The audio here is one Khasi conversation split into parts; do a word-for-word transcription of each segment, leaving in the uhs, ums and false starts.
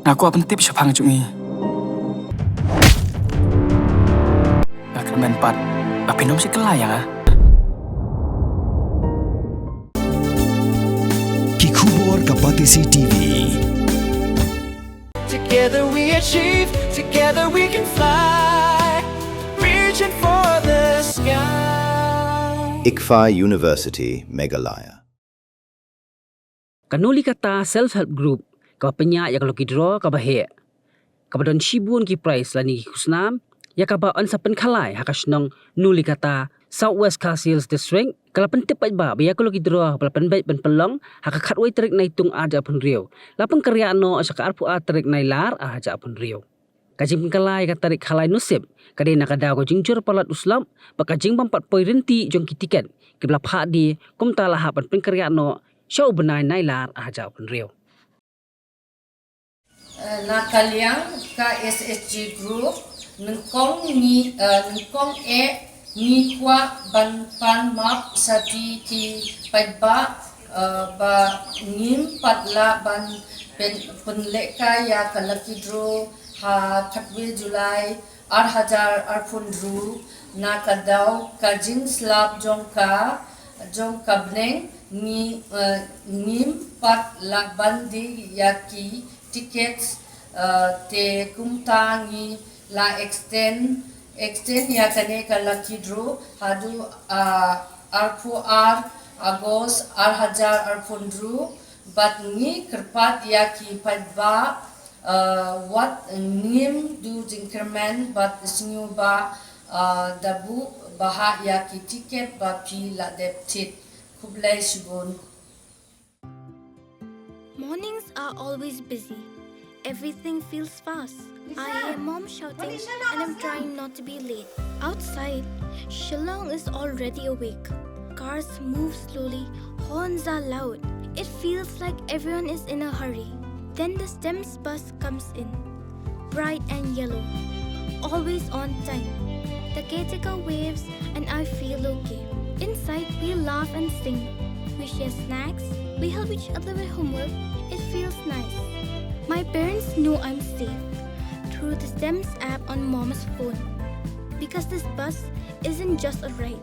Nga kwah pyntip shaphang jong i. Nga kyrmen pat ba phin ym shim kylla ïa nga. Ki khubor ka Batesi T V. Together we achieve, together we can fly. Reaching for the sky. ICFAI University, Meghalaya. Ka Nulikata Self Help Group kaba pynïaid ïa ka lucky draw kaba heh, kaba don shibun ki prize lane ki khusnam, ïa kaba yn sa pynkhalai ha ka shnong Nulikata, South West Khasi Hills District, ka la pyntip paidbah ba ïa ka lucky draw ba la pynbeit ban pynlong ha ka khatwei tarik Naitung arhajar arphew hynriew la pynkynriah noh sha ka arphew ar tarik Nailar arhajar arphew hynriew. Ka jingpynkylla ïa ka tarik khalai nusip ka dei na ka daw ka jingjur palat u slap bad ka jingbym pat poi rynti jong ki tiket kiba la phah die, kumta la hap ban pynkynriah noh sha u bnai Nailar arhajar arphew hynriew. Eh, na ka liang ka S H G Group, nyngkong ngi, eh, nyngkong eh ngi kwah ban pan map sha phi ki paidbah, eh, ba ngim pat lah ban pyn-, pynlehkai ïa ka lucky draw ha khatwei July arhajar arphew hynriew, na ka daw ka jingslap jong ka, jong ka bneng, ngi, eh, ngim pat lah ban die ïa ki tickets, eh, te kumta ngi la extend, extend ïa kane ka lucky draw haduh, eh, arphew ar August arhajar arphew hynriew, bad ngi kyrpad ïa ki paidbah, eh, wat ngim duh jingkyrmen bad sngewbha, eh, da buh bha ïa ki tiket ba phi la dep thied. Khublei shibun. Mornings are always busy. Everything feels fast. I hear mom shouting and I'm trying not to be late. Outside, Shillong is already awake. Cars move slowly, horns are loud. It feels like everyone is in a hurry. Then the STEMS bus comes in, bright and yellow, always on time. The caretaker waves and I feel okay. Inside, we laugh and sing. We share snacks. We help each other with homework. It feels nice. My parents know I'm safe through the STEMS app on mom's phone. Because this bus isn't just a ride.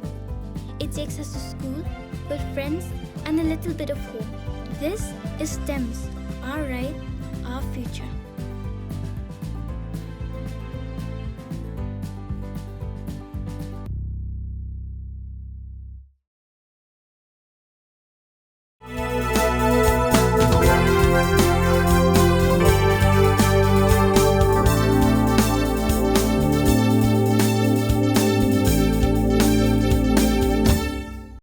It takes us to school, with friends, and a little bit of hope. This is STEMS, our ride, our future.